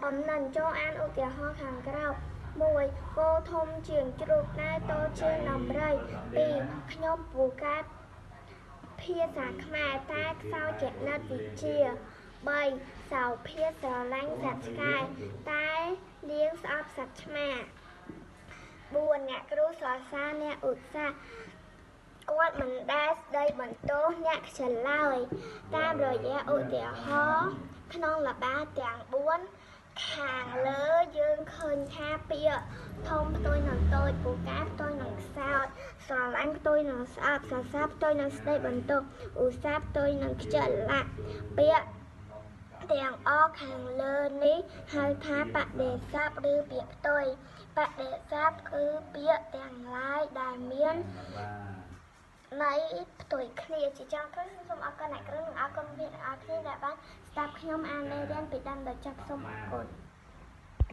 អំណិនចូលអានឧទាហរណ៍ខាងក្រោម1គោធំជាងជ្រូកតែតូចជាងដំរី2ខ្ញុំពូកែភាសាខ្មែរតែខ្សោយគណិតវិទ្យា3សោភាស្រឡាញ់សត្វឆ្កែតែនាងស្អប់សត្វឆ្មា4អ្នកគ្រូសរសើរអ្នកឧស្សាហ៍គាត់មិនដែលស្ដីបន្ទោសអ្នកខ្ជិលឡើយតាមរយៈឧទាហរណ៍ក្នុងល្បាទាំង4ខាងលើយើងឃើញថាពាក្យធំផ្ទុយនឹងតូចពូកែផ្ទុយនឹងខ្សោយស្រឡាញ់ផ្ទុយនឹងស្អប់សរសើរផ្ទុយនឹងស្ដីបន្ទោសឧស្សាហ៍ផ្ទុយនឹងខ្ជិលឡាពាក្យទាំងអស់ខាងលើនេះហៅថាបដិស័ព្ទឬពាក្យផ្ទុយបដិស័ព្ទគឺពាក្យទាំងឡាយដែលមានន័យផ្ទុយគ្នាជាចុងក្រោយសូមអរគុណអ្នកគ្រូនិងអរគុណអ្នកទាំងអស់គ្នាដែលបានស្ដាប់ខ្ញុំអានមេរៀនពីដើមដល់ចប់សូមអរគុណ។